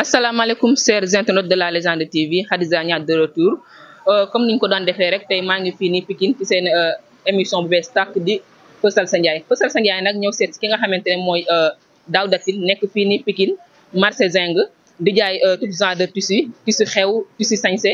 asalaamaaleykum chers internautes de la légende TV Khadija Niang de retour comme niñ ko daan defee rek tey maa ngi fii nii Pikine ci seen émission bu bees tàkk di Fësal sa Ndiaye Fësal sa Ndiaye nag ñëw seet ki nga xamante ne mooy Daouda Tine nekk fii nii Pikine marché Zinc di jaay tout genre de tissu xew tissu sañse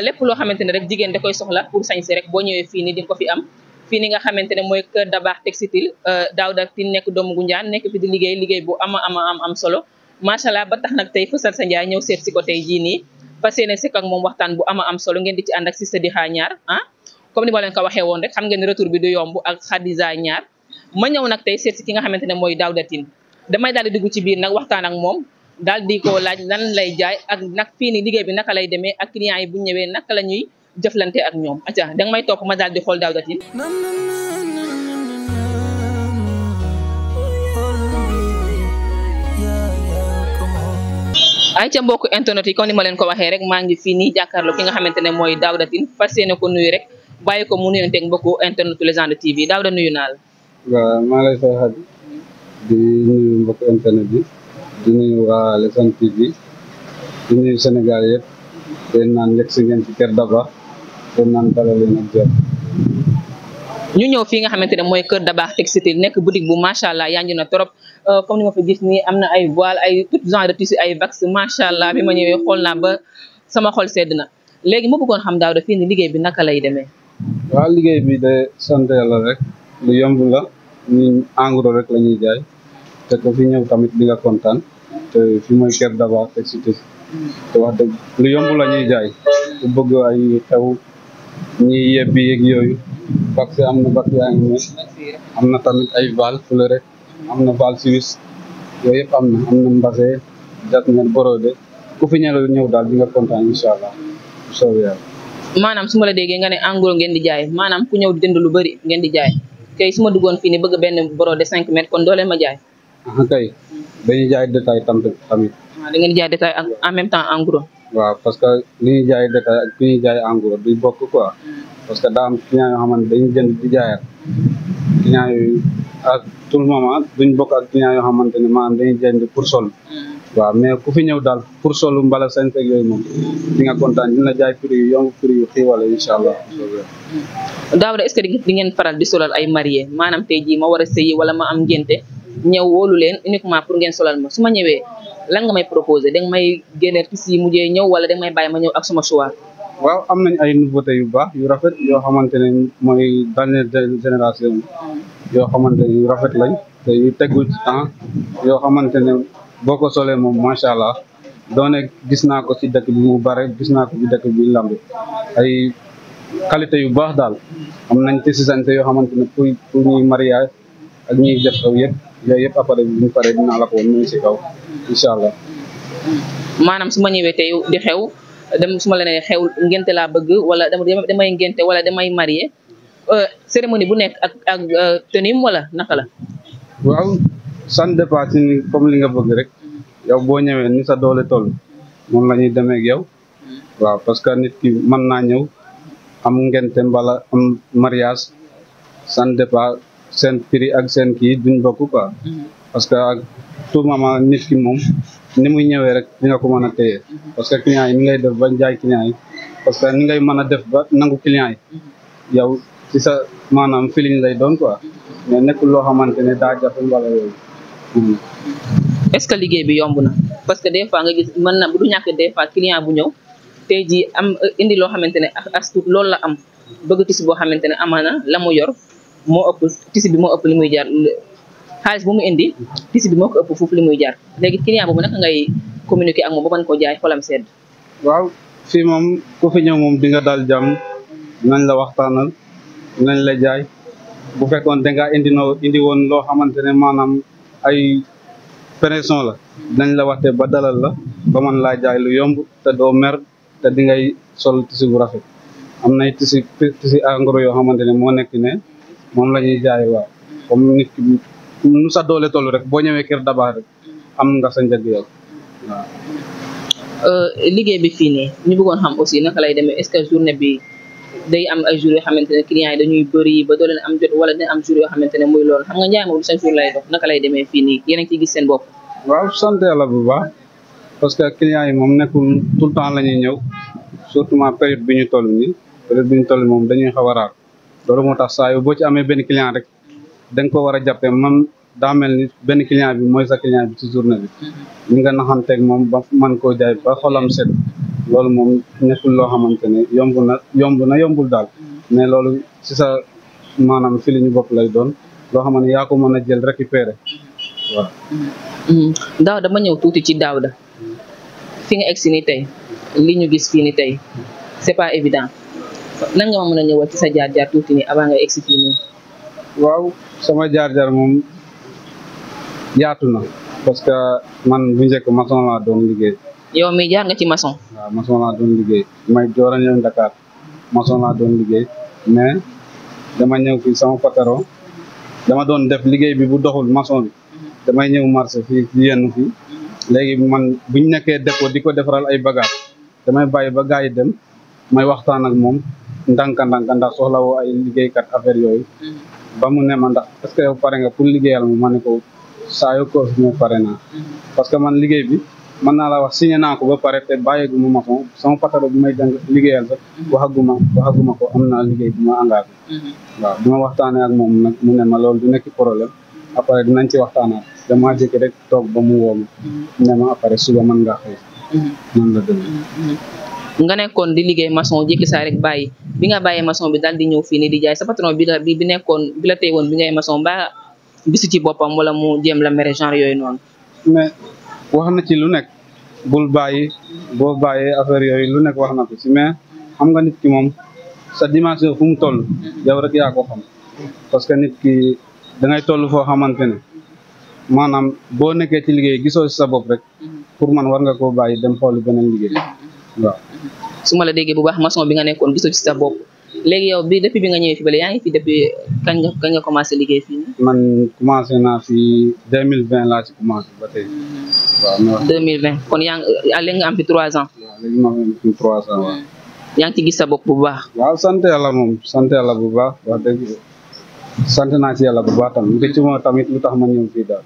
lépp loo xamante ne rek jigéen da koy soxla pour sañse rek boo ñëwee fii nii di nga ko fi am fii ni nga xamante ne mooy Kër Dabakh Textile Daouda Tine nekk doomu Ngoundiane nekk fi di liggéey bu am solo macha allah ba tax nag tey Fësal sa Ndiaye ñëw seet si ko tey jii nii fas yéene sekk ak moom waxtaan bu am solo ngeen di ci ànd ak Sista Dixa Ñaar comme ni ma leen ko waxee woon rek xam ngeen ne retour bi du yomb ak Khadija Ñaar ma ñëw nag tey seet si ki nga xamante ne mooy Daouda Tine damay daal di dugg ci biir nag waxtaan ak moom daal di ko laaj lan lay jaay ak nag fii ni liggéey bi naka lay demee ak clients yi bu ñëwee naka la ñuy jëflante ak ñoom acca danga may topp ma daal di xool Daouda Tine ay ca mbokku internet yi comme ni ma leen ko waxee rek maa ngi fii nii jàkkaarloo ki nga xamante ne mooy Daouda Tine fas yéene ko nuyu rek bàyyi ko mu nuyonteeg mbokku internetu Légende TV Daouda nuyu naa la. waaw maa lay fay xaj di nuyu mbokku internet yi di nuyu waa Légende TV di nuyu Sénégal yëpp den naan yegg si ngeen ci Kër Dabakh den naan dalal leen ak jàmm. ñu ñëw fii nga xamante ne mooy Kër Dabakh Textile nekk boutique bu macha allah yanju na trop comme ni ma fi gis nii am na ay voile ay tout genre de tissu ay vax macha allah bi ma ñëwee xool naa ba sama xol sedd na léegi ma bëggoon xam Daouda fii ni liggéey bi naka lay demee. waaw liggéey bi de sant yàlla rek lu yomb la ñu en gros rek la ñuy jaay te ko fi ñëw tamit di nga kontaan te fi mooy Kër Dabakh Textile te wax dëgg lu yomb la ñuy jaay ku bëgg ay xew ñi yebbi yeeg yooyu vax am na vax yaa ngi ne am na tamit ay val fleuret am na val suisse yooyu yëpp am na mbase jasner borode ku fi ñëw daal di nga kontaan incha allah bu soobee yàlla. maanaam su ma la déggee nga ne en gros ngeen di jaay maanaam ku ñëw di jënd lu bëri ngeen di jaay kay su ma duggoon fii ni bëgg benn borode 5 mètres kon doo leen ma jaay. kay dañuy jaay détail tamit. da ngeen di jaay détail ak en même temps en gros. waaw parce que li ñuy jaay détail ak li ñuy jaay en gros du bokk quoi parce que daa am client yoo xamante dañuy jënd di jaayaat client yooyu ak tout le moment duñ bokk ak client yoo xamante ne maanaam dañuy jënd pour sol. waaw mais ku fi ñëw daal pour solu mbala sañ fekk yooyu moom di nga kontaan dina jaay prix yu yomb prix yu xiiwale incha allah. Daouda est-ce que di ngeen faral di solal ay marié maanaam tey jii ma war a sëyi wala ma am ngénte ñëw wóolu leen uniquement pour ngeen solal ma su ma ñëwee lan nga may proposé danga may génne tissu yi mujjee ñëw wala danga may bàyyi ma ñëw ak suma choix. waaw am nañ ay nouveauté yu baax yu rafet yoo xamante ne mooy dernière génération yoo xamante ne yu rafet lañ te yu tegul ci temps yoo xamante ne boo ko solee moom macha allah doone gis naa ko ci dëkk bi mu bare gis naa ko ci dëkk bi lamb ay qualité yu baax daal am nañ tissu sañse yoo xamante ne pour ñuy mariage ak ñuy def xew yëpp yooyu yëpp après bu ñu paree dinaa la ko woon muy si kaw incha allah. maanaam su ma ñëwee tey di xew dem su ma la nee xew ngénte laa bëgg wala damay ngénte wala damay marié cérémonie bu nekk ak tenue wala naka la. waaw sans dépasse ni comme li nga bëgg rek yow boo ñëwee ni sa doole toll moom la ñuy demee ak yow waaw parce que nit ki mën naa ñëw am ngénte mbala am mariage sans dépasse seen prix ak seen kii duñ bokk quoi parce que ak tout moment nit ki moom ni muy ñëwee rek di nga ko mën a téye parce que client yi ni ngay def ba jaay client yi parce que ni ngay mën a def ba nangu client yi yow ci sa maanaam feeling lay doon quoi mais nekkul loo xamante ne daa jafe wala yooyu. est-ce que liggéey bi yomb na parce que des fois nga gis mën na du ñàkk des fois client bu ñëw tey jii am indi loo xamante ne as tuut loolu la am bëgg tissu boo xamante ne amaana la mu yor moo ëpp tissu bi moo ëpp li muy jar xaalis bu mu indi tissu bi moo ko ëpp foofu li muy jar léegi client boobu naka ngay communiquer ak moom ba mën koo jaay xolam sedd. waaw fii moom ku fi ñëw moom di nga daal jàmm dinañ la waxtaanal dinañ la jaay bu fekkoon da ngaa indi woon loo xamante ne maanaam ay pression la dinañ la waxte ba dalal la ba mën laa jaay lu yomb te doo mer te di ngay sol tissu bu rafet am nay tissu en gros yoo xamante ne moo nekk ne moom la ñuy jaay waaw comme nit ki nu sa doole toll rek boo ñëwee Kër Dabakh rek am nga sa njëg yow waaw. liggéey bi fii nii ñu bëggoon xam aussi naka lay demee est-ce que journée bi day am ay jours yoo xamante ne clients yi dañuy bëri ba doo leen am jot wala dina am jours yoo xamante ne muy loolu xam nga njaay moom du chaque jour lay dox naka lay demee fii nii yéen a ngi ciy gis seen bopp. waaw sant yàlla bu baax parce que clients yi moom nekkul tout le temps la ñuy ñëw surtout période bi ñu toll nii période bi ñu toll moom dañuy xaw a raar loolu moo tax saa yu boo ci amee benn client rek da nga ko war a jàppee man daa mel ni benn client bi mooy sa client bi ci journée bi ñi nga naxanteeg moom ba man koo jaay ba xolam set loolu moom nekkul loo xamante ne yombul daal mais loolu ci sa maanaam fi li ñu bopp lay doon loo xam ne yaa ko mën a jël récupérer waaw. Daouda dama ñëw tuuti ci Daouda fi nga egsi ni tey li ñu gis fii ni tey c'est pas évident nan nga ma mën a ñëwal ci sa jaar-jaar tuuti nii avant nga egsi fii nii. waaw sama jaar-jaar moom yaatu na parce que man bu njëkk maçon laa doon liggéey. yow mi jaar nga ci maçon. waaw maçon laa doon liggéey may door a ñëw Dakar maçon laa doon liggéey mais dama ñëw fii sama patron dama doon def liggéey bi bu doxul maçon bi damay ñëw marché fii yenn fii léegi man buñ nekkee dépôt di ko defaral ay bagage damay bàyyi ba gars yi dem may waxtaan ak moom ndànk-ndànk ndax soxla woo ay liggéeykat affaire yooyu ba mu ne ma ndax est-ce que yow pare nga pour liggéeyal ma ne ko saa yoo ko fi pare naa parce que man liggéey bi mën naa la wax signé naa ko ba pare te bàyyeeguma maçon sama patron bi may jàng liggéeyal sax waxaguma ko am naa liggéey bi ma engagé waaw bi ma waxtaanee ak moom nag mu ne ma loolu du nekk problème après dinañ ci waxtaanaat damaa jékki rek toog ba mu woo ma ne ma après suba mën ngaa xëy noonu la demee. nga nekkoon di liggéey maçon jékki saa rek bàyyi bi nga bàyyee maçon bi daal di ñëw fii nii di jaay sa patron bi nekkoon bi la tey woon bi ngay maçon ba gisu ci boppam wala mu jéem la mere genre yooyu noonu. mais wax na ci lu nekk bul bàyyi boo bàyyee affaire yooyu lu nekk wax na ko ci mais xam nga nit ki moom sa dimension fu mu toll yow rek yaa ko xam parce que nit ki da ngay toll foo xamante ne maanaam boo nekkee ci liggéey gisoo ci sa bopp rek pour man war nga koo bàyyi dem xooli beneen liggéey waaw. su ma la déggee bu baax maçon bi nga nekkoon gisoo ci sa bopp léegi yow bi depuis bi nga ñëwee fi bale yaa ngi fi depuis kañ nga commencé liggéey fii nii. man commencé naa fi 2020 laa ci commencé ba tey waaw. 2020 kon léegi nga am fi 3 ans. waaw léegi ma am fi 3 ans waaw. yaa ngi ci gis sa bopp bu baax. waaw sant yàlla moom sant yàlla bu baax wax dëgg sant naa ci yàlla bu baax tam nga ci moo tamit lu tax ma ñëw fii daal.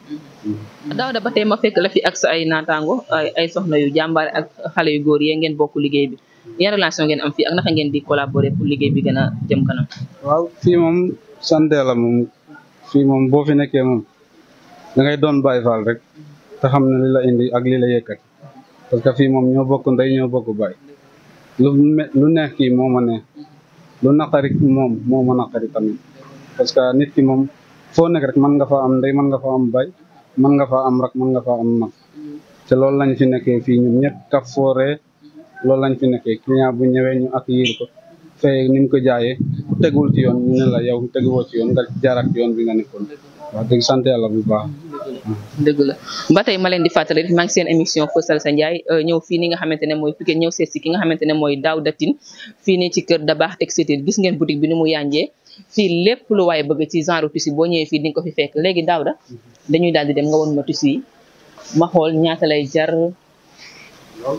Daouda ba tey ma fekk la fi ak sa ay naataango ay soxna yu jàmbaare ak xale yu góor yee ngeen bokk liggéey bi yan relation ngeen am fii ak naka ngeen di collaborer pour liggéey bi gën a jëm kanam. waaw fii moom sant yàlla moom fii moom boo fi nekkee moom da ngay doon Baay Faal rek te xam ne li la indi ak li la yëkkati parce que fii moom ñoo bokk ndey ñoo bokk baay lu neex kii moo ma neex lu naqari moom moo ma naqari tamit parce que nit ki moom foo nekk rek mën nga fa am ndey mën nga fa am baay mën nga fa am rak mën nga fa am mag te loolu lañ fi nekkee fii ñun ñett kaf fooree loolu lañ fi nekkee client bu ñëwee ñu accueillir ko fay ni mu ko jaayee ku tegul ci yoon ñu ne la yow teguwoo ci yoon nga jaaraat ci yoon bi nga nekkoon wax dëgg sant yàlla bu baax. dëgg la ba tey ma leen di fàttali rek maa ngi seen émission Fësal sa Njaay ñëw fii ni nga xamante ne mooy Pikine ñëw seet si ki nga xamante ne mooy Daouda Tine fii nii ci kër Dabakh Textile gis ngeen boutique bi ni mu yànjee fii lépp lu waaye bëgg ci genre tissu boo ñëwee fii di nga ko fi fekk léegi Daouda dañuy daal di dem nga woon ma tissu yi ma xool ñaata lay jar. waaw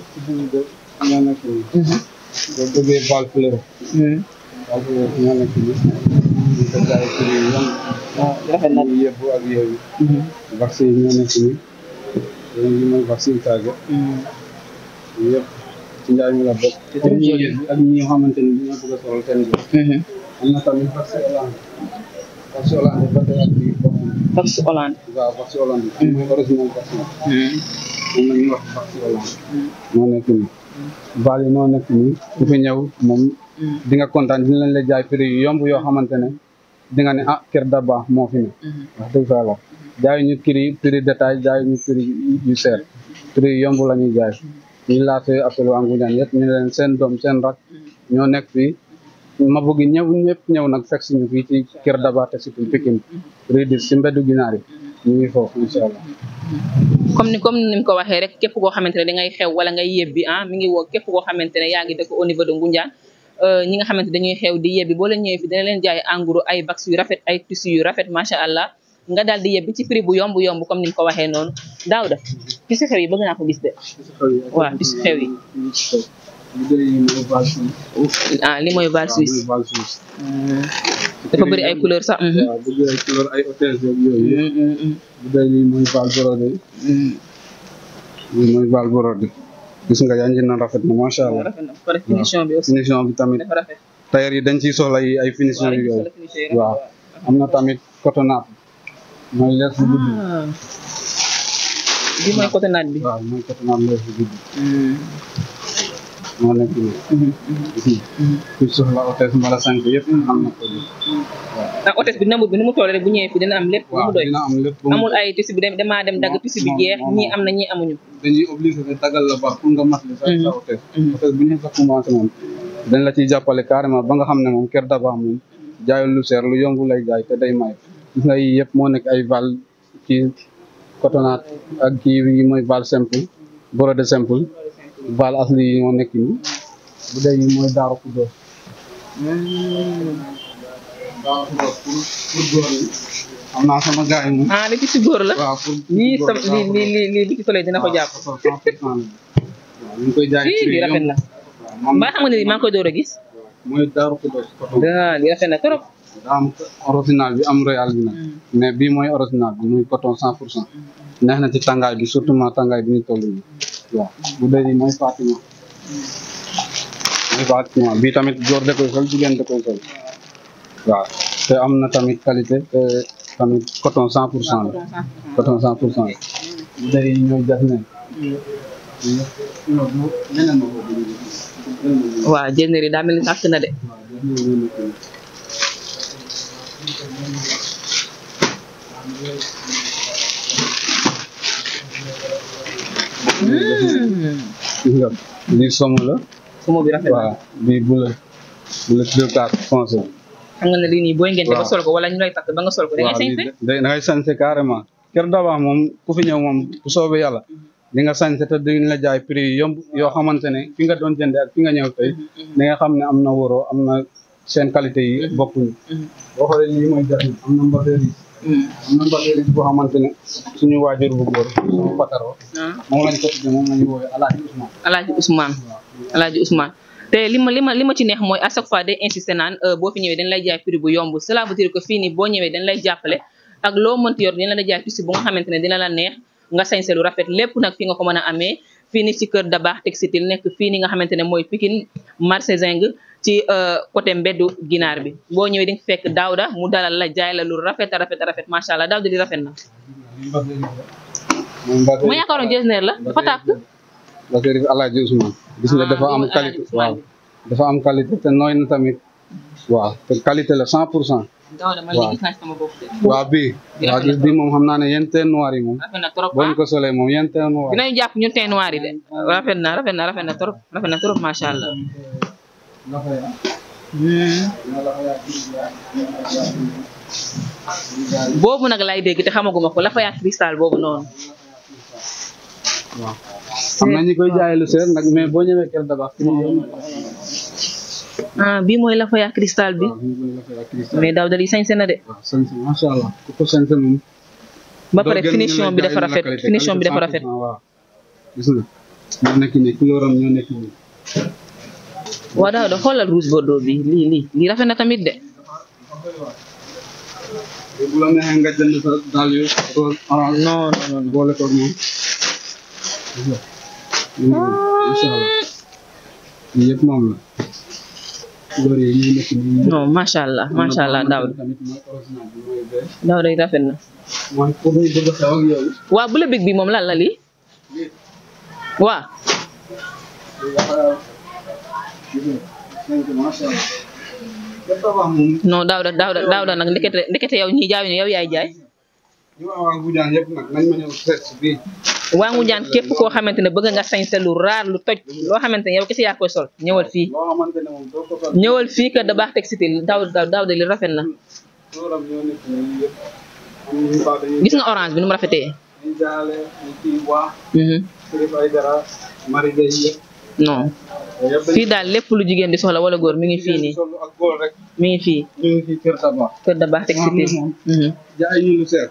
ñoo nekk nii. boo bëggee val fleur. val fleur ñoo nekk nii. ñu ko jaay prix yi yomb. rafet na yëpp ak yooyu. vaccin yi ñoo nekk nii. léegi mooy vaccin tàgge. yëpp ci njaay mi la bokk. ak ñi nga xamante ni ñoo bëgg a soxla seen bopp. am na tamit vaccin Hollande. vaccin Hollande ba tey ak bii bokk na. vaccin Hollande. waaw vaccin Hollande. mooy original vaccin. moom la ñuy wax vaccin Hollande. moo nekk nii. val yi noo nekk nii ku fi ñëw moom di nga kontaan dina leen la jaay prix yu yomb yoo xamante ne di nga ne ah kër Dabakh moo fi ne wax dëgg fa la jaay ñu prix détail jaay ñu prix yu seer prix yu yomb la ñuy jaay ñu laatee appel waa Ngoundiane yëpp ñu ne leen seen doom seen rak ñoo nekk fii ma bëgg ñëpp ñëw nag fekk suñu fii ci kër Dabakh te surtout Pikine prix di si mbeddu ginaar yi ñu ngi foofu incha allah. comme ni mu ko waxee rek képp koo xamante ne da ngay xew wala ngay yebbi mi ngi woo képp koo xamante ne yaa ngi dëkk au niveau de Ngoundiane ñi nga xamante dañuy xew di yebbi boo leen ñëwee fi dina leen jaay en gros ay vax yu rafet ay tissus yu rafet macha allah nga daal di yebbi ci prix bu yomb comme ni mu ko waxee noonu Daouda tissu xew yi bëgg naa ko gis de waaw tissu xew yi bu dee yi mooy val suisse. ah li mooy val suisse. mooy val suisse. dafa bëri ay couleur sax. waaw bu dee ay couleur ay hôtels yooyu. bu dee yi mooy val brodé. lii mooy val brodé. gis nga yaa ngi na rafet na macha allah. rafet na pare finition bi aussi. finition bi tamit. dafa rafet. tailleur yi dañ ciy soxla ay finition yooyu. waaw am na tamit cotonnade. mooy lees bu gudd. bi mooy cotonnade bi. waaw mooy cotonnade lees bu gudd. moo nekk nii. ku soxla hôtesse mbala sànq yëpp am na ko. ah hôtesse bi number bi nu mu toll rek bu ñëwee fi dina am lépp. bu mu doy dina am lépp. amul ay tissu bi damaa dem dagg tissu bi jeex ñii am na ñii amuñu. dañuy obligé de taggal la baax pour nga matale sa hôtesse. hôtesse bu ñu sa commencé moom dañ la ciy jàppale carrément ba nga xam ne moom Kër Daba moom jaayul lu seer lu yomb lay jaay te day may. gis nga yii yëpp moo nekk ay val kii cotonnade ak kii yi mooy val simple brodé simple. val asli yi moo nekk nii bu dee yi mooy daaru Kudos. daaru Kudos pour góor yi am naa sama gars yi moom. ah li ci góor la. waaw pour lii sam lii bi ci soleil dina ko jàpp. waaw ñu ngi koy jaay fii lii rafet na. mbaa xam nga ne lii maa ngi koy door a gis. mooy daaru Kudos. lii rafet na trop. daa am original bi am royal bi nag. mais bii mooy original bi muy coton 100%. neex na ci tàngaay bi surtout ma tàngaay bi ñu toll nii. waaw bu dee mooy Fatima. mooy Fatima bii tamit góor da koy sol jigéen da koy sol. waaw te am na tamit qualité te tamit coton 100% la. coton 100%. bu dee ñooy jasneer. waaw jasneer yi daa mel ni tàkk na de. lii somo la. somo bi rafet na. waaw bii bu la deux quatre foncé. xam nga ne lii nii booy ngente ba sol ko wala ñu lay takk ba nga sol ko da ngay sañse. da ngay sañse carrément. Kër Daba moom ku fi ñëw moom bu soobee yàlla di nga sañse te duñ la jaay prix yu yomb yoo xamante ne fi nga doon jëndee ak fi nga ñëw tey da nga xam ne am na wóoroo am na seen qualité yi bokkuñu. boo xoolee lii mooy jafe am na mbateeri. am na mbateeri boo xamante ne suñu waajur bu góor suñu pataro. moom lañ ko tuddee moom la ñu woowee Alaaji Ousmane. Alaaji Ousmane. Alaaji Ousmane. te li ma ci neex mooy à chaque fois day insister naan boo fi ñëwee dañ lay jaay prix bu yomb cela veut dire que fii nii boo ñëwee dañ lay jàppale ak loo mënti yor dina la jaay tissu bu nga xamante ne dina la neex nga sañse lu rafet lépp nag fi nga ko mën a amee fii nii ci Kër Daba textile nekk fii nii nga xamante ne mooy Pikine marché Zing ci côté mbeddu ginaar bi boo ñëwee di nga fekk Daouda mu dalal la jaay la lu rafet a rafet macha allah Daouda di rafet na. ma yaakaaroon jasneer la dafa tàkk. mbateeri Alaaji Ousmane. gis nga dafa am qualité waaw dafa am qualité te nooy na tamit waaw te qualité la 100%. Daouda man léegi gis naa ci sama bopp de. waaw bii moom xam naa ne yéen teint noir yi moom. rafet na trop boo ko solee moom yéen teint noir. dinañ jàpp ñun teint noir yi de rafet na trop macha allah. boobu nag lay dégg te xamaguma ko Lafayette cristal boobu noonu. waaw am na ñi koy jaay lu seer nag mais boo ñëwee Kër Daba. ah bii mooy Lafayette cristal bi. mais Daouda li sañse na de. waaw sañse macha allah ku ko sañse moom. ba pare finition bi dafa rafet finition bi dafa rafet. waaw gis nga ñoo nekk nii couleur am ñoo nekk nii. waaw Daouda xoolal rouge bordeaux bi lii rafet na tamit de. bu la neexee nga jënd sa daal yu rose orange. non boole ko moom. macha allah lii yëpp moom la. couleur yi ñuy nekk nii. non macha allah Daouda. Daouda yi rafet na. mooy pour ñu bëgg a xew ak yooyu. waaw bu la big bi moom lan la lii. waaw. non Daouda nag ndekete yow ñii jaay yow yaay jaay. waa Ngujaan yëpp nag nañ ma ñëw seet si bii. waa Ngujaan képp koo xamante ne bëgg nga sañse lu raar lu toj loo xamante ne yow kese yaa koy sol ñëwal fii. loo xamante ne moom doo ko sol. ñëwal fii Kër Daba textile Daouda li rafet na. gis nga orange bi nu mu rafetee. non fii daal lépp lu jigéen di soxla wala góor mi ngi fii nii mi ngi fii. Kër Daba textile. jaay ñu lu seer.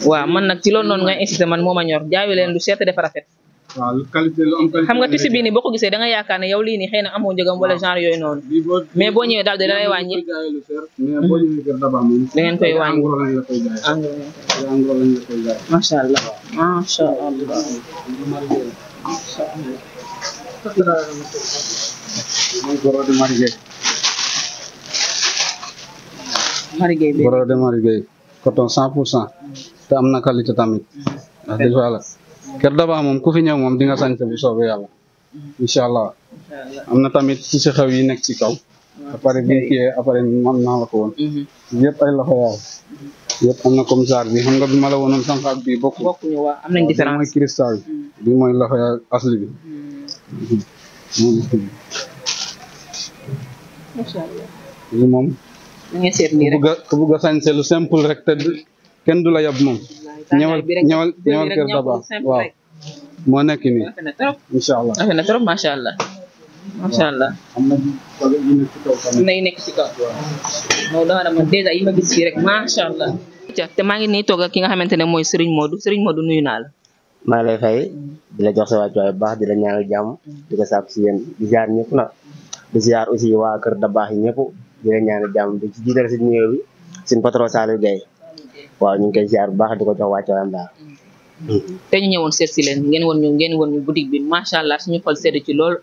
waaw man nag ci loolu noonu ngay insister man moo ma ñor jaayu leen lu seet te dafa rafet. waaw qualité lu am qualité xam nga tissu bii nii boo ko gisee da nga yaakaar ne yow lii nii xëy na amoo njëgam wala genre yooyu noonu mais boo ñëwee daal de da lay wàññi mais boo ñëwee Kër Daba moom da ngeen koy wàññi engrais lañ la koy jaay engrais lañ la koy jaay macha allah macha allah borode marigay marigay bi borode marigay coton 100% te am na qualité tamit wax dëgg yàlla Kër Daba moom ku fi ñëw moom di nga sañse bu soobee yàlla incha allah am na tamit ci si xew yi nekk ci kaw après bi kii après man naa la ko woon yëpp ay loxo yaay yëpp am na comme genre bi xam nga bi ma la wonoon sànq ak bii bokkuñu waa am nañ différence mooy cristal bi mooy loxo yaay asli bi macha allah li moom da ngay seet nii rek ku bugg a sañse lu simple rek te kenn du la yab moom ñëwal Kër Daba waaw moo nekk nii rafet na trop incha allah rafet na trop macha allah macha allah am na yu nekk ci kaw tamit am na yu nekk ci kaw moom dama dama dèjà yi ma gis fii rek macha allah te maa ngi nii toog ak ki nga xamante ne mooy Serigne Modou nuyu naa la maa ngi lay fay di la jox sa wàccuwaay bu baax di la ñaanal jàmm di ko sàkku si yéen di ziar ñëpp nag di ziar aussi waa Kër Daba yi ñëpp di la ñaanal jàmm di ci jiital si nuyoo bi suñu patron Saliou Gueye waaw ñu ngi koy ziar bu baax di ko jox wàccuwaayam daal. te ñu ñëwoon seet si leen ngeen won ñu boutique bi macha allah suñu xol sedd ci lool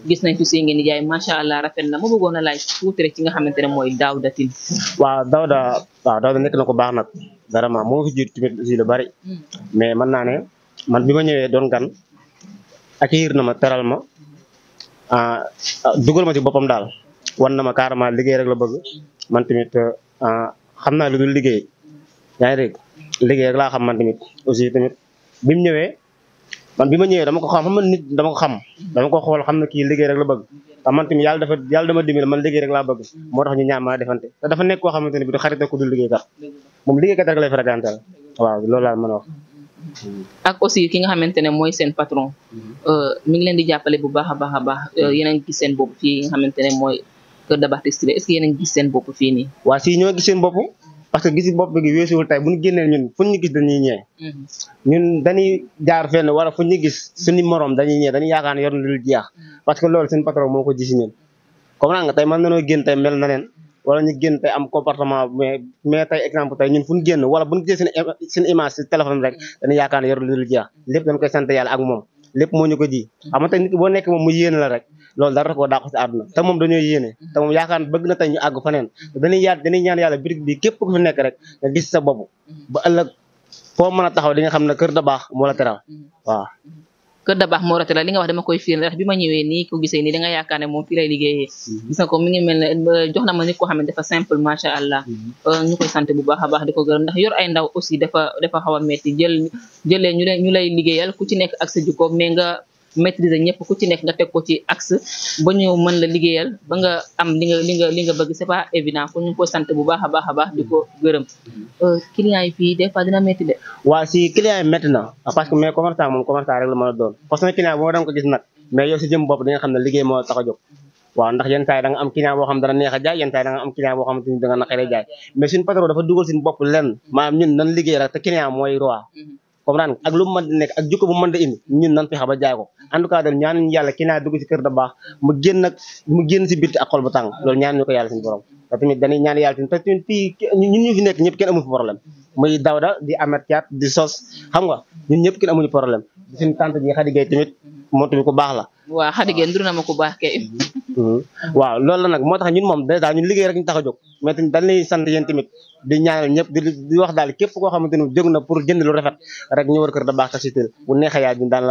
gis nañ fi si ngeen di jaay macha allah rafet na ma bëggoon a laaj tuuti rek ci nga xamante ne mooy Daouda Tine. waaw Daouda nekk na ko baax nag vraiment moo fi jiitu tamit aussi lu bari mais mën naa ne man bi ma ñëwee doon gan accueillir na ma teral ma dugal ma ci boppam daal wan na ma carrément liggéey rek la bëgg man tamit xam naa lu dul liggéey yaa ngi dégg liggéey rek laa xam man tamit aussi tamit bi mu ñëwee man bi ma ñëwee dama ko xam nit dama ko xam dama ko xool xam ne kii liggéey rek la bëgg te man tamit yàlla dama dimbali man liggéey rek laa bëgg moo tax ñu ñaan maa defante te dafa nekk koo xamante ne bi du xarit ku dul liggéeykat moom liggéeykat rek lay fréquenté waaw loolu laa mën a wax. ak aussi ki nga xamante ne mooy seen patron mi ngi leen di jàppale bu baax a baax a baax yéen a ngi gis seen bopp fii nga xamante ne mooy Kër Daba Textile est-ce que yéen a ngi gis seen bopp fii nii. waa si ñoo gis seen bopp parce que gis bopp bi weesuwul tey bu ñu génnee ñun fu ñu gis dañuy ñëwee ñun dañuy jaar fenn wala fu ñu gis suñu morom dañuy ñëwee dañuy yaakaar ne yor na lu jeex parce que loolu seen patron moo ko gis ñun comme naa nga tey mën nanoo génn tey mel na leen wala ñu génn tey am comportement mais tey exemple tey ñun fu ñu génn wala bu ñu gisee seen image si téléphone rek dañuy yaakaar ne yor na lu jeex lépp dañ koy sant yàlla ak moom lépp moo ñu ko ji xam nga tey nit ki boo nekk moom mu yéene la rek loolu dara koo dàqu si àdduna te moom dañoo yéene te moom yaakaar bëgg na tey ñu àgg faneen dañuy ñaan yàlla birig bi képp ku fi nekk rek nga gis sa bopp ba ëllëg foo mën a taxaw di nga xam ne Kër Daba moo la teral waaw Kër Daba moo la teral li nga wax dama koy fiir ndax bi ma ñëwee nii ko gisee nii da nga yaakaar ne moom fii lay liggéeyee gis nga ko mi ngi mel ne jox na ma nit koo xam ne dafa simple macha allah ñu koy sant bu baax a baax di ko gërëm ndax yor ay ndaw aussi dafa xaw a metti jëlee ñu lay liggéeyal ku ci nekk ak sa jikko mais nga maîtriser ñëpp ku ci nekk nga teg ko ci axe ba ñu mën la liggéeyal ba nga am li nga bëgg c'est pas évident kon ñu ko sant bu baax a baax di ko gërëm client yi fii des fois dina métti de waaw si client yi métti na parce que mais commerçant moom commerçant rek la mën a doon parce que client boo danga ko gis nag mais yow si jëm bopp di nga xam ne liggéey moo tax a jóg waaw ndax yenn saa yi da nga am client boo xam dana neex a jaay yenn saa yi da nga am client boo xamante ni da nga naqaree jaay mais suñu patron dafa dugal suñu bopp lenn maanaam ñun nan liggéey rek te client mooy roi comprendre ak lu mu mën di nekk ak jukko bu mën di indi ñun nan fexe ba jaay ko en tout cas daal ñaanuñu yàlla client dugg si Kër Daba mu génn si bitti ak xol bu tàng loolu ñaanuñu ko yàlla suñu borom te tamit dañuy ñaan yàlla tamit te tamit fii ñun ñu fi nekk ñëpp kenn amuñu fi problème muy Daouda di Amet Thiat di Sos xam nga ñun ñëpp kenn amuñu problème di suñu tante ji Khady Gueye tamit moom tamit ku baax la waaw Khady Gueye ndur na ma ku baax kay waaw loolu la nag moo tax ñun moom dèjà ñun liggéey rek ñu tax a jóg mais tamit dañ lay sant yéen tamit di ñaanal ñëpp di wax daal képp koo xamante ni jóg na pour jënd lu rafet rek ñu war Kër Daba Textile bu neexee yaa ñu daan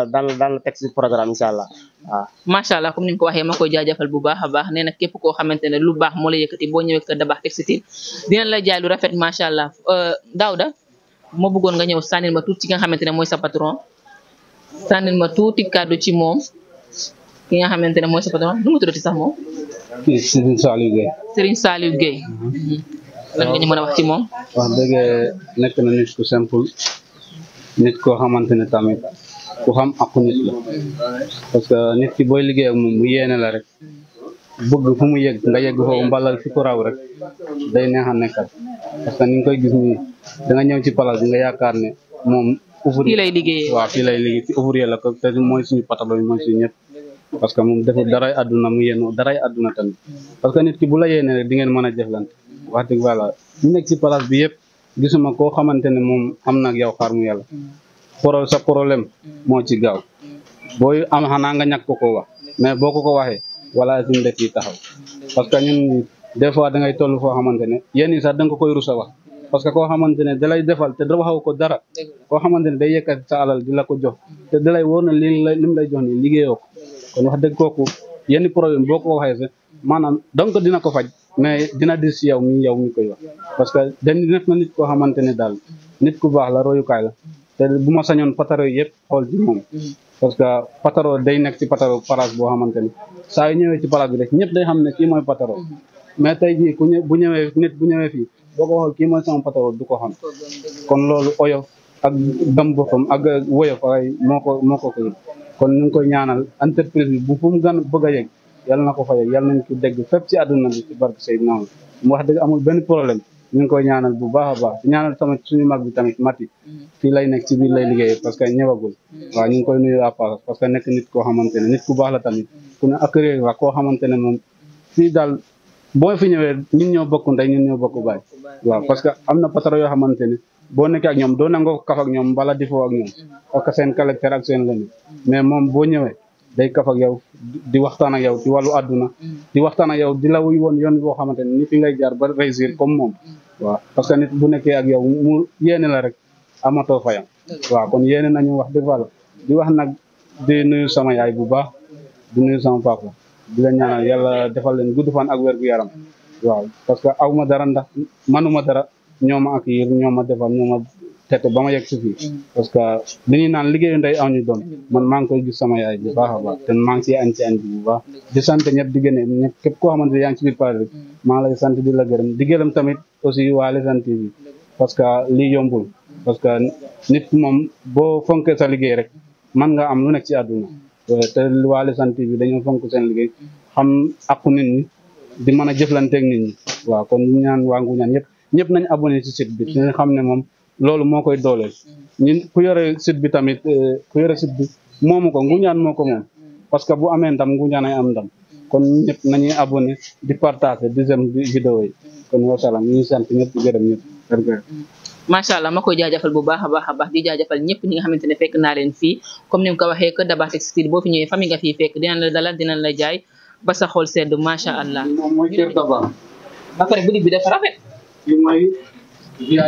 la teg si programme incha allah waaw macha allah comme ni nga ko waxee ma koy jaajëfal bu baax a baax nee na képp koo xamante ne lu baax moo la yëkkati boo ñëwee Kër Daba Textile dina la jaay lu rafet macha allah Daouda moo bëggoon nga ñëw sànnil ma tuuti ci nga xamante ne mooy sa patron sànnil ma tuuti kàddu ci moom ki nga xamante ne mooy sa patron nu mu tuddati sax moom Serigne Saliou Gueye Serigne Saliou Gueye lan nga ñu mën a wax ci moom wax dëgg nekk na nit ku simple nit koo xamante ne tamit ku xam aku nit la parce que nit ki booy liggéey ak moom bu yéene la rek bëgg fu mu yegg nga yegg foofu mbalal fi ko raw rek day neex a nekkal parce que ni nga koy gis nii da nga ñëw ci place bi nga yaakaar ne moom ouvrier fii lay liggéeyee. waaw fii lay liggéey ci ouvrier la ko te mooy suñu patron mooy suñu ñëpp parce que moom deful daray àdduna mu yéen daray àdduna tamit parce que nit ki bu la yéene rek di ngeen mën a jëflante wax dëgg voilà ñu nekk ci place bi yëpp gisuma koo xamante ne moom am na ak yow xaar mu yàlla sa problème moo ci gaaw booy am xanaa nga ñàkk ko wax mais boo ko waxee wala suñu def yi taxaw parce que ñun des fois da ngay toll foo xamante ne yéen yi sax da nga ko koy rusa wax parce que koo xamante ne da lay defal te da waxaw ko dara koo xamante ne day yëkkat sa alal di la ko jox te da lay wóor na lim lay jox nii liggéeyoo ko kon wax dëgg kooku yenn problème boo ko waxee sax maanaam donc dina ko faj mais dina dis si yow mi koy wax parce que dañ nekk na nit koo xamante ne daal nit ku baax la royukaay la te bu ma sañoon pataro yëpp xool ci moom parce que pataro day nekk ci pataro place boo xamante ne saa yu ñëwee ci place bi rek ñëpp day xam ne kii mooy pataro mais tey jii bu ñëwee fii boo ko waxee kii mooy sama pataro du ko xam kon loolu oyof ak gam boppam ak woyof ay moo ko koy kon ñu ngi koy ñaanal entreprise bi bu fu mu gën bëgg a yegg yàlla na ko fa yegg yàlla nañ ko dégg fépp ci àdduna bi ci barke Seydina mu wax dëgg amul benn problème ñu ngi koy ñaanal bu baax a baax ñaanal tamit suñu mag bi tamit Mati fii lay nekk ci biir lay liggéey parce que ñëwagul waaw ñu ngi koy nuyu à part parce que nekk nit koo xamante ne nit ku baax la tamit ku ne accueillir la koo xamante ne moom fii daal boo fi ñëwee ñun ñoo bokk ndey ñun ñoo bokk baay waaw parce que am na patron yoo xamante ne boo nekkee ak ñoom doo nangoo kaf ak ñoom mbala di foo ak ñoom parce que seen caractère ak seen lënd mais moom boo ñëwee day kaf ak yow di waxtaan ak yow ci wàllu àdduna di waxtaan ak yow di la wuy woon yoon boo xamante ne ni fi ngay jaar ba réussir comme moom waaw parce que nit bu nekkee ak yow mu yéene la rek amatoo fayam waaw kon yéene nañu wax dëgg yàlla di wax nag di nuyu sama yaay bu baax di nuyu sama papa di la ñaanal yàlla defal leen gudd fan ak wér gu yaram waaw parce que aw ma dara ndax manuma dara ñoo ma accueillir ñoo ma defal ñoo ma tete ba ma yegg si fii parce que li ñuy naan liggéeyu ndey aw ñu doom man maa ngi koy gis sama yaay bu baax a baax te maa ngi ciy añ ci añ bi bu baax di sant ñëpp di gëne ñëpp képp koo xamante ne yaa ngi ci biir pare rek maa ngi lay sant di la gërëm di gërëm tamit aussi waa Lesen TV parce que lii yombul parce que nit moom boo fonkee sa liggéey rek man nga am lu nekk ci àdduna te waa Lesen TV dañoo fonk seen liggéey xam aqu nit ñi di mën a jëflanteeg nit ñi waaw kon ñu ñaan waa Nguñaan ñëpp nañ abonné ci site bi ñu xam ne moom loolu moo koy dooleel ñun ku yore site bi tamit ku yore site bi moomu ko Nguñaan moo ko moom parce que bu amee ndam Nguñaan ay am ndam kon ñëpp nañuy abonné di partager di j'aime vidéo yi kon wasalaam ñu ngi sant ñëpp di gërëm ñëpp macha allah ma koy jaajëfal bu baax a baax di jaajëfal ñëpp ñi nga xamante ne fekk naa leen fii comme ni mu ko waxee que Dabakh Textile boo fi ñëwee famille nga fii fekk dinañ la dalal dinañ la jaay ba sa xol sedd macha allah. moom mooy kër Dabakh. ba pare boutique bi dafa rafet. fii mooy VIP.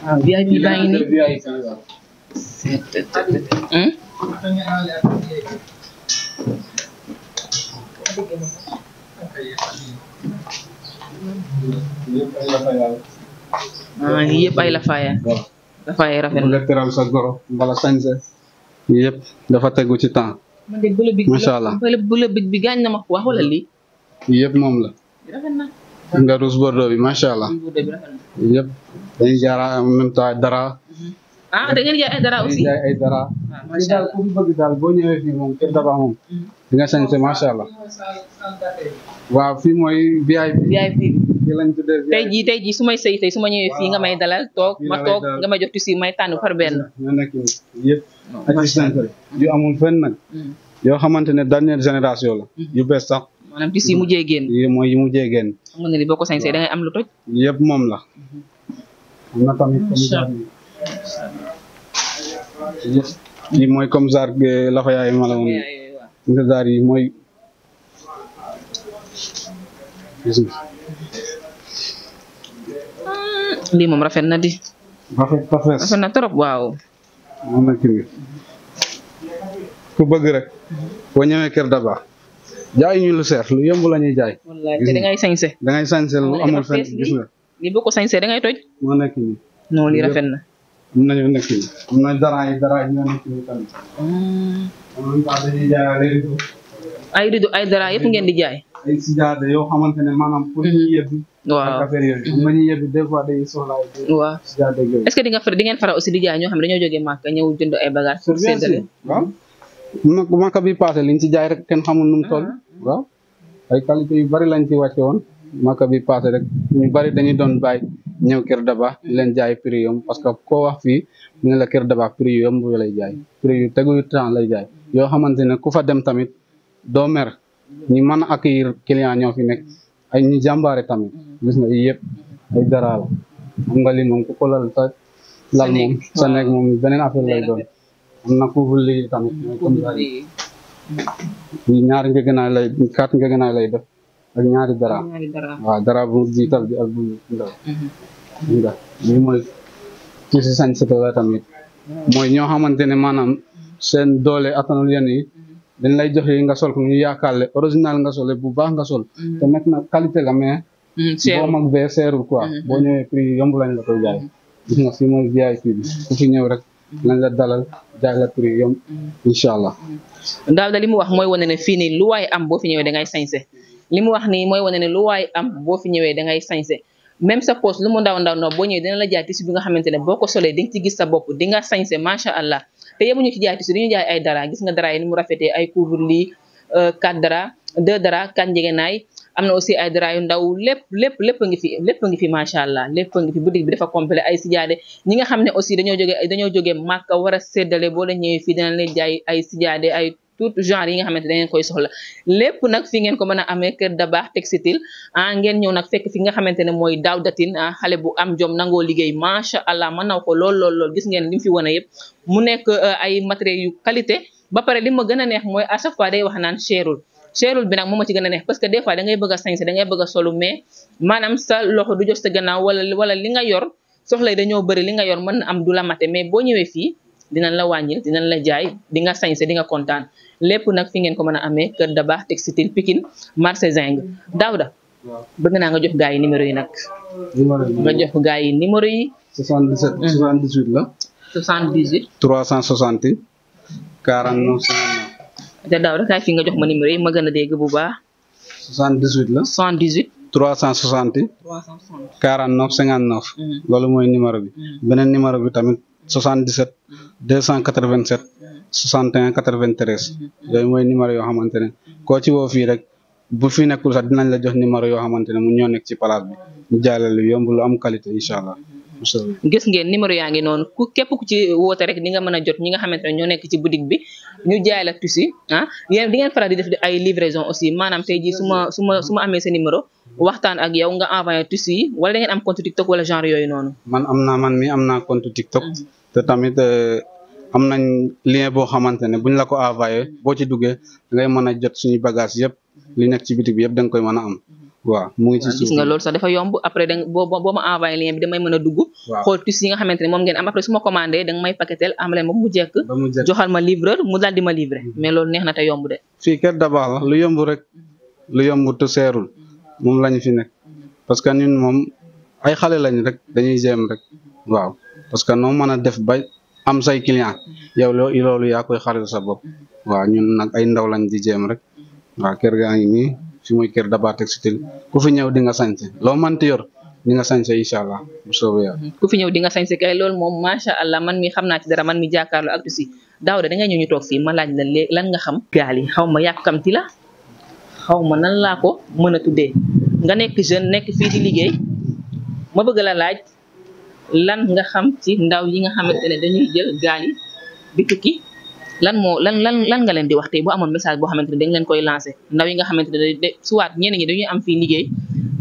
ah VIP baa ngi nii. lii yëpp ay lafaaya. lafaaya rafet na. teral sa goro mbala sañse yëpp dafa tegu ci temps. man de bu la big macha allah bu la big bi gaañ na ma wax wala lii. yëpp moom la. rafet na. nga rouge bordeaux bi macha allah. yëpp dañuy jaara en même temps dara. ah da ngeen jaay ay dara aussi. jaay ay dara. macha allah ku bëgg daal boo ñëwee fii moom kër Dabakh moom. di nga sañse macha allah. waaw fii mooy VIP. VIP bi. fii lañ tuddee VIP. tey jii su may sëy tey su ma ñëwee fii nga may dalal toog ma toog nga may jox tissu may tànn par benn. ñoo nekk yëpp. assistance yu amul fenn nag. yoo xamante ne dernière génération la. yu bees sax. maanaam tissu yi mujjee génn. yi mooy yi mujjee génn. xam nga ne ni boo ko sañsee da ngay am lu toj. yëpp moom la. am na tamit yi mooy comme genre lafa yaay ma la woon. nga genre yi mooy. lii moom rafet na di. rafet na trop waaw. moom la kii ku bëgg rek boo ñëwee kër Dabakh jaay ñu lu seer lu yomb la ñuy jaay. wallaay te da ngay sañse. da ngay sañse lu amul fenn gis nga. lii boo ko sañsee da ngay toj. moo nekk nii. non lii rafet na. am nañu nekk nii am na dara yi ñoo nekk nii tamit. am nañu tax dañuy jaay ay rido ay dara yëpp ngeen di jaay. ay sijaade yoo xamante ne maanaam pour ñu yebbi. waaw ak affaire yooyu. am na ñuy yebbi des fois day soxla ay. waaw sijaade yooyu. est-ce que di ngeen faral aussi di jaay ñoo xam ne dañoo jógee Màkka ñëw jënd ay bagages. pour séddale waaw. Màkka bi passé liñ ci jaay rek kenn xamul nu mu toll. waaw ay qualité yu bari lañ ci wàcce woon. Màkka bi passé rek ñu bari dañuy doon bàyyi ñëw Kër Daba di leen jaay prix yomb parce que koo wax fii mu ne la Kër Daba prix yu yomb lay jaay prix yu tegu yu temps lay jaay yoo xamante ne ku fa dem tamit doo mer ñi mën a accueillir client ñoo fi nekk ay ñi jàmbaare tamit gis nga yii yëpp ay dara la xam nga li moom ku ko lal sa lal moom sa nekk moom beneen affaire lay doon am na ku liggéey tamit comme ça ñaari ngeganaay lay 4 ngeganaay lay def ak ñaari dara waaw dara bu jiital bi ak bu ndaw nga lii mooy ci si sañsete la tamit mooy ñoo xamante ne maanaam seen doole attanul yenn yi dañ lay joxe nga sol ko ñu yaakaarle original nga sole bu baax nga sol te nekk na qualité la mais boo mag bee seerul quoi boo ñëwee prix yomb lañ la koy jaay gis nga fii mooy VIP bi ku fi ñëw rek lañ la dalal jaay la prix yomb incha allah daal da li mu wax mooy wane ne fii nii lu waay am boo fi ñëwee da ngay sañse li mu wax nii mooy wane ne lu waay am boo fi ñëwee da ngay sañse même sa poche lu mu ndaw ndaw boo ñëwee dina la jaay tissu bi nga xamante ne boo ko solee di nga ci gis sa bopp di nga sañse macha allah te yemuñu ci jaay tissu dañu jaay ay dara gis nga dara yi ni mu rafetee ay couvre lit 4 dara 2 dara 4 njëgënaay am na aussi ay dara yu ndaw lépp a ngi fi macha allah lépp a ngi fi boutique bi dafa complet ay sijaade ñi nga xam ne aussi dañoo jógee Màkka war a séddale boo la ñëwee fii dina leen jaay ay sijaade ay tout genre yi nga xamante da ngeen koy soxla lépp nag fi ngeen ko mën a amee Kër Dabakh Textile ngeen ñëw nag fekk fi nga xamante ne mooy Daoudatine xale bu am jom nangoo liggéey macha allah ma naw ko lool gis ngeen li mu fi wane yëpp mu nekk ay matériels yu qualité ba pare li ma gën a neex mooy à chaque fois day wax naan cherul bi nag moom ma ci gën a neex parce que des fois da ngay bëgg a sañse da ngay bëgg a solu mais maanaam sa loxo du jox sa gannaaw wala li nga yor soxla yi dañoo bëri li nga yor mën na am du la mate mais boo ñëwee fii dinañ la wàññil dinañ la jaay di nga sañse di nga kontaan lépp nag fi ngeen ko mën a amee Kër Dabakh Textile Pikine marché Zinc Daouda bëgg naa nga jox gaa yi numéro yi nag nga jox gaa yi numéro yi 77 78 la 78 360 49 te Daouda kaay fii nga jox ma numéro yi ma gën a dégg bu baax 78 la 78 360 49 59 loolu mooy numéro bi beneen numéro bi tamit 77 287 61 93 yooyu mooy numéro yoo xamante ne koo ci woo fii rek bu fi nekkul sax dinañ la jox numéro yoo xamante ne mu ñoo nekk ci place bi ñu jàllale lu yomb lu am qualité incha allah. gis ngeen numéro yaa ngi noonu képp ku ci woote rek di nga mën a jot ñi nga xamante ne ñoo nekk ci boutique bi ñu jaay la tissu yéen di ngeen faral di def ay livraison aussi maanaam tey jii su ma amee sa numéro waxtaan ak yow nga envoyé tissu yi wala da ngeen am compte TikTok wala genre yooyu noonu. man mi am naa compte TikTok te tamit am nañ lien boo xamante ne buñ la ko envoyé boo ci duggee da ngay mën a jot suñu bagage yëpp li nekk ci boutique bi yëpp da nga koy mën a am. waaw mu ngi ci suuf gis nga loolu sax dafa yomb après boo ma envoyé lien bi damay mën a dugg xool tissu yi nga xamante ne moom ngeen am après su ma commandé da nga may paquetel am leen moom mu jekk joxal ma livreur mu daal di ma livré mais loolu neex na te yomb de fii Kër Dabakh la lu yomb rek lu yomb te seerul moom lañu fi nekk parce que ñun moom ay xale lañ rek dañuy jéem rek waaw parce que noo mën a def ba am say client yow loolu yaa koy xaral sa bopp waaw ñun nag ay ndaw lañ di jéem rek waaw kër gaa ngi nii fi muy Kër Dabakh Textile ku fi ñëw di nga sañse loo mënti yor di nga sañse incha allah bu soobee yàlla ku fi ñëw di nga sañse kay loolu moom macha allah man mi xam naa ci dara man mi jàkkaarloo ak si Daouda da nga ñëw ñu toog fii ma laaj la léegi lan nga xam gaal yi xaw ma yàkkamti la xaw ma nan laa ko mën a tuddee nga nekk jeune nekk fii di liggéey ma bëgg la laaj lan nga xam ci ndaw yi nga xamante ne dañuy jël gaal yi di tukki lan nga leen di wax tey boo amoon message boo xamante ne dañ leen koy lancé ndaw yi nga xamante ne soit ñeneen ñi dañuy am fii liggéey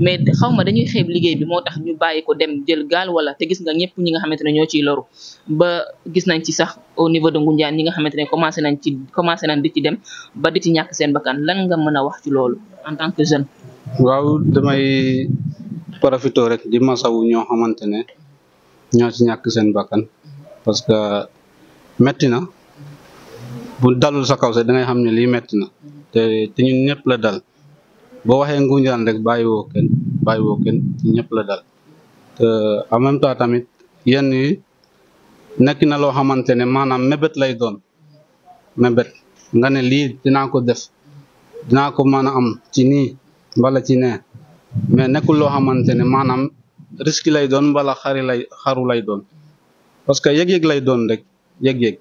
mais xaw ma dañuy xeeb liggéey bi moo tax ñu bàyyi ko dem jël gaal wala te gis nga ñëpp ñi nga xamante ne ñoo ciy loru ba gis nañ ci sax au niveau de Ngoundiane ñi nga xamante ne commencé nañ di ci dem ba di ci ñàkk seen bakkan lan nga mën a wax ci loolu en tant que jeune. waaw damay profité rek di masawu ñoo xamante ne ñoo ci ñàkk seen bakkan parce que metti na bu dalul sa kaw sax da ngay xam ne lii metti na te ñun ñëpp la dal boo waxee Ngoundiane rek bàyyiwoo kenn ñëpp la dal te en même temps tamit yenn yi nekk na loo xamante ne maanaam mébét lay doon mébét nga ne lii dinaa ko def dinaa ko mën a am ci nii mbala ci nee mais nekkul loo xamante ne maanaam risque lay doon mbala xaru lay doon parce que yëg-yëg lay doon rek yëg-yëg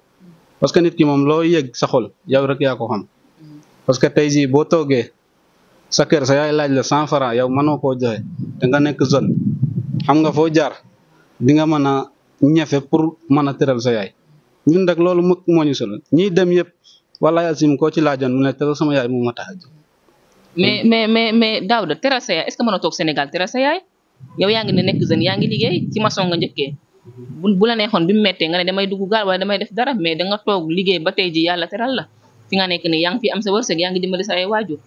parce que nit ki moom loo yëg sa xol yow rek yaa ko xam parce que tey jii boo toogee sa kër sa yaay laaj la 100 francs yow mënoo koo joxe te nga nekk jeune xam nga foo jaar di nga mën a ñefe pour mën a teral sa yaay ñun rek loolu moo ñu solo ñiy dem yëpp wala asim koo ci laajoon mu ne teral sama yaay moo ma tax a jóg. mais Daouda teral sa yaay est-ce que mën a toog Sénégal teral sa yaay yow yaa ngi ne nekk jeune yaa ngi liggéey ci maçon nga njëkkee bu la neexoon bi mu méttee nga ne damay dugg gaal wala damay def dara mais da nga toog liggéey ba tey ji yàlla teral la fi nga nekk ni yaa ngi fi am sa wërsëg yaa ngi dimbali sa ay waajur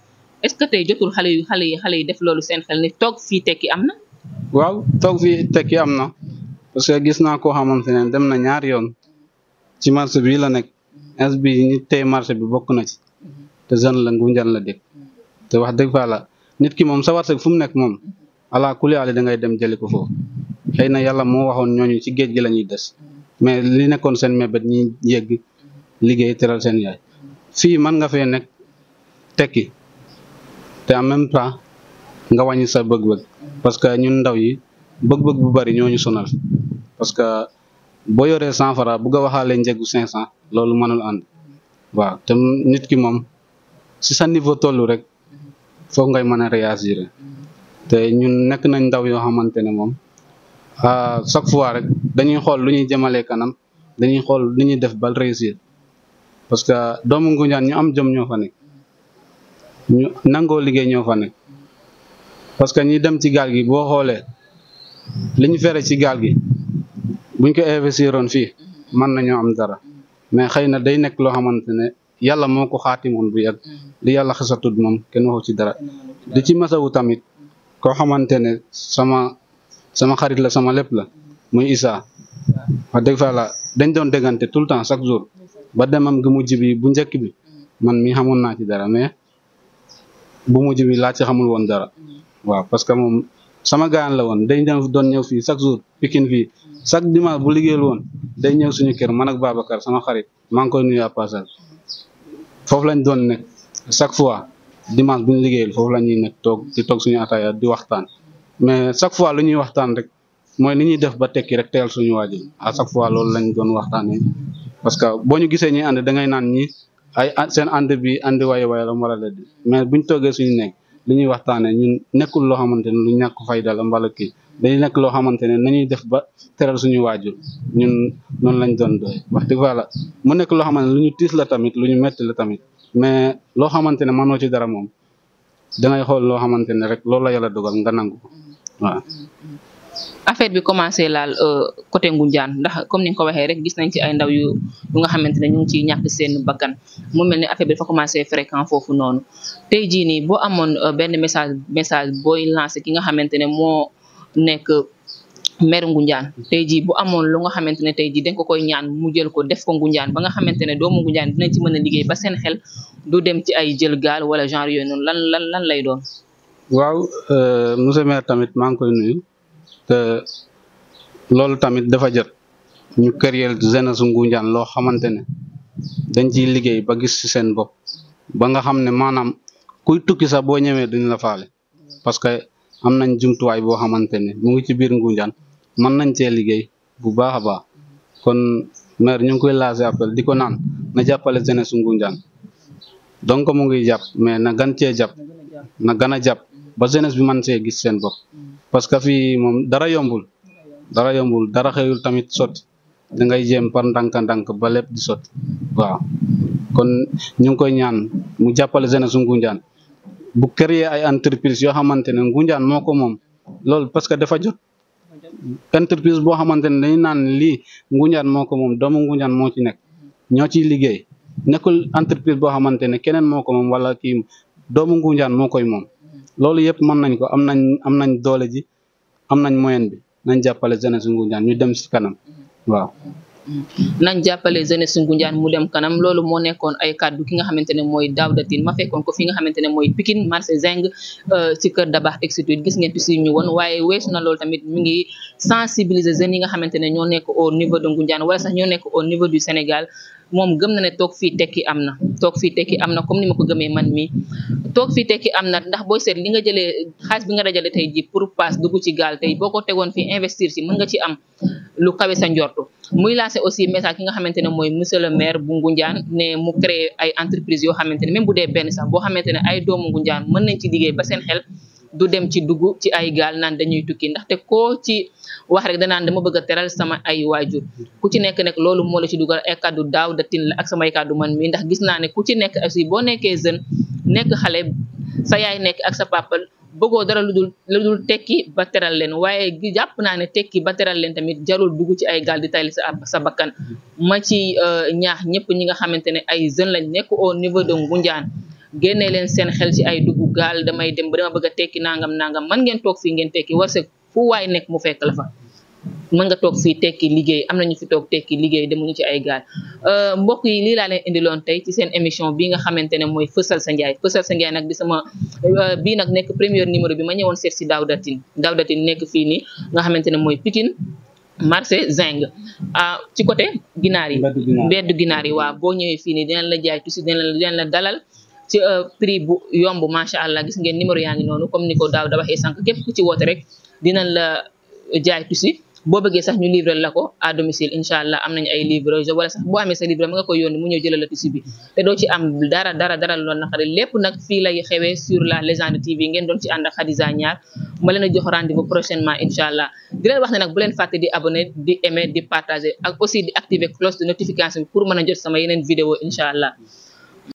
est-ce que tey jotul xale yi def loolu seen xel ni toog fii tekki am na. waaw toog fii tekki am na parce que gis naa koo xamante ne dem na ñaari yoon ci marché bi la nekk ins bi ñi tey marché bi bokk na ci te jeune la Ngunjaan la dëkk te wax dëgg fa la nit ki moom sa wërsëg fu mu nekk moom ala kulli aali da ngay dem jëli ko foofu xëy na yàlla moo waxoon ñooñu ci géej gi la ñuy des mais li nekkoon seen mébét ñi yegg liggéey teral seen yaay fii mën nga fee nekk tekki te en même temps nga wàññi sa bëgg-bëgg parce que ñun ndaw yi bëgg-bëgg bu bari ñooñu sonal parce que boo yoree 100 francs bugg a waxaale njëgu 500 loolu mënul ànd waaw te nit ki moom si sa niveau tollu rek foog ngay mën a réagir te ñun nekk nañ ndaw yoo xamante ne moom chaque fois rek dañuy xool lu ñuy jëmalee kanam dañuy xool lu ñuy def bal réussir parce que doomu Ngunjaan ñu am jom ñoo fa nekk ñu nangoo liggéey ñoo fa nekk parce que ñi dem ci gaal gi boo xoolee li ñu fere ci gaal gi buñ ko investiroon fii mën nañoo am dara mais xëy na day nekk loo xamante ne yàlla moo ko xaatimoon bu yàgg li yàlla xasatut moom kenn waxu ci dara di ci masawu tamit koo xamante ne sama xarit la sama lépp la muy Issa wax dëgg fa la dañ doon déggante tout le temps chaque jour ba demam gi mujj bi bu njëkk bi man mi xamoon naa ci dara mais bu mujj bi laa ci xamul woon dara waaw parce que moom sama gaayan la woon day doon ñëw fii chaque jour Pikine fii chaque dimanche bu liggéeyal woon day ñëw suñu kër man ak Babacar sama xarit maa ngi koy nuyu à passage foofu lañ doon nekk chaque fois dimanche bu ñu liggéeyal foofu la ñuy nekk toog suñu ataaya di waxtaan mais chaque fois lu ñuy waxtaan rek mooy ni ñuy def ba tekki rek teel suñu waajur à chaque fois loolu lañ doon waxtaanee parce que boo ñu gisee ñuy ànd da ngay naan ñi ay seen ànd bi àndi waye waye la wala la mais buñ toogee suñu nekk li ñuy waxtaanee ñun nekkul loo xamante ne lu ñàkk fayda la mbala kii dañuy nekk loo xamante ne nañuy def ba teral suñu waajur ñun noonu lañ doon doy wax dëgg fa la mu nekk loo xamante ne lu ñu tiis la tamit lu ñu metti la tamit mais loo xamante ne mënoo ci dara moom dangay xool loo xamante ne rek loolu la yàlla dogal nga nangu ko waaw. affaire bi commencé laal côté Ngunjaan ndax comme ni nga ko waxee rek gis nañ ci ay ndaw yu nga xamante ne ñu ngi ciy ñàkk seen bakkan mu mel ni affaire bi dafa commencé fréquent foofu noonu tey jii nii boo amoon benn message booy lancé ki nga xamante ne moo nekk maire Ngunjaan tey jii bu amoon lu nga xamante ne tey jii dañ ko koy ñaan mu jël ko def ko Ngunjaan ba nga xamante ne doomu Ngunjaan dinañ ci mën a liggéey ba seen xel du dem ci ay jël gaal wala genre yooyu noonu lan lay doon. waaw monsieur maire tamit maa ngi koy nuyu te loolu tamit dafa jot ñu créer jeunesse su Ngunjaan loo xamante ne dañ ciy liggéey ba gis ci seen bopp ba nga xam ne maanaam kuy tukki sax boo ñëwee duñ la faale parce que am nañ jumtuwaay boo xamante ne mu ngi ci biir Ngunjaan mën nañ cee liggéey bu baax a baax kon maire ñu ngi koy lancé appel di ko naan na jàppale jeunesse su Ngunjaan donc mu ngi jàpp mais na gan cee jàpp na gën a jàpp ba jeunesse bi mën cee gis seen bopp parce que fii moom dara yombul dara xëyul tamit sotti da ngay jéem par ndànk-ndànk ba lépp di sotti waaw kon ñu ngi koy ñaan mu jàppale jeunesse su Ngunjaan bu créer ay entreprise yoo xamante ne Ngunjaan moo ko moom loolu parce que dafa jot entreprise boo xamante ne dañu naan lii Ngunjaan moo ko moom doomu Ngunjaan moo ci nekk ñoo ciy liggéey nekkul entreprise boo xamante ne keneen moo ko moom wala kii doomu Ngunjaan moo koy moom loolu yëpp mën nañ ko am nañ doole ji am nañ moyen bi nañ jàppale jeunesse Ngunjaan ñu dem ci kanam waaw. nañ jàppale jeunesse Ngunjaan mu dem kanam loolu moo nekkoon ay kàddu ki nga xamante ne mooy Daouda Tine ma fekkoon ko fi nga xamante ne mooy Pikine marché Zing ci kër Dabakh Exitude gis ngeen fi si ñu woon waaye weesu na loolu tamit mi ngi sensibiliser jeunes yi nga xamante ne ñoo nekk au niveau de Ngunjaan wala sax ñoo nekk au niveau du Sénégal moom gëm na ne toog fii tekki am na comme ni ma ko gëmee man mi toog fii tekki am na ndax booy seet li nga jëlee xaalis bi nga dajale tey ji pour passe dugg ci gaal tey boo ko tegoon fii investir ci mën nga ci am lu kawe sa njortu muy lancé aussi message ki nga xamante ne mooy monsieur le maire bu Ngunjaan ne mu créer ay entreprise yoo xamante ne même bu dee benn sax boo xamante ne ay doomu Ngunjaan mën nañ ci liggéey ba seen xel du dem ci dugg ci ay gaal naan dañuy tukki ndaxte koo ci wax rek danaan dama bëgg a teral sama ay waajur ku ci nekk nag loolu moo la ci dugal ay kàddu Daouda Tine la ak samay kàddu man mi ndax gis naa ne ku ci nekk aussi boo nekkee jeune nekk xale sa yaay nekk ak sa papa bëggoo dara lu dul tekki ba teral leen waaye jàpp naa ne tekki ba teral leen tamit jarul dugg ci ay gaal di tayli sa bakkan ma ci ñaax ñëpp ñi nga xamante ne ay jeunes lañ nekk au niveau de Ngoundiane génnee leen seen xel ci ay dugg gaal damay dem ba dama bëgg a tekki nangam man ngeen toog fii ngeen tekki war se fu waay nekk mu fekk la fa mën nga toog fii tekki liggéey am nañu fi toog tekki liggéey demuñu ci ay gaal mbokk yi lii laa leen indiloon tey ci seen émission bi nga xamante ne mooy Fësal sa Ndiaye Fësal sa Ndiaye nag di sama bii nag nekk premier numéro bi ma ñëwoon seet si Daouda Tine nekk fii nii nga xamante ne mooy Pikine marché Zing ci côté ginaar yi mbeddu ginaar yi waaw boo ñëwee fii nii dinañ la jaay tuuti dinañ la dalal ci prix bu yomb macha allah gis ngeen numéro yaa ngi noonu comme ni ko Daouda waxee sànq képp ku ci woote rek dinañ la jaay tuuti boo bëggee sax ñu livrer la ko à domicile incha allah am nañu ay livreur wala sax boo amee sa livre ma nga koy yónni mu ñëw jëlal la tissu bi te doo ci am dara loolu naqari lépp nag fii lay xewee sur la légende TV ngeen doon ci ànd ak Khadija Niar ma leen a jox rendez-vous prochainement incha allah di leen wax ne nag bu leen fàtte di abonné di aimer di partager ak aussi di activer cloche de notification bi pour mën a jot sama yeneen vidéo incha allah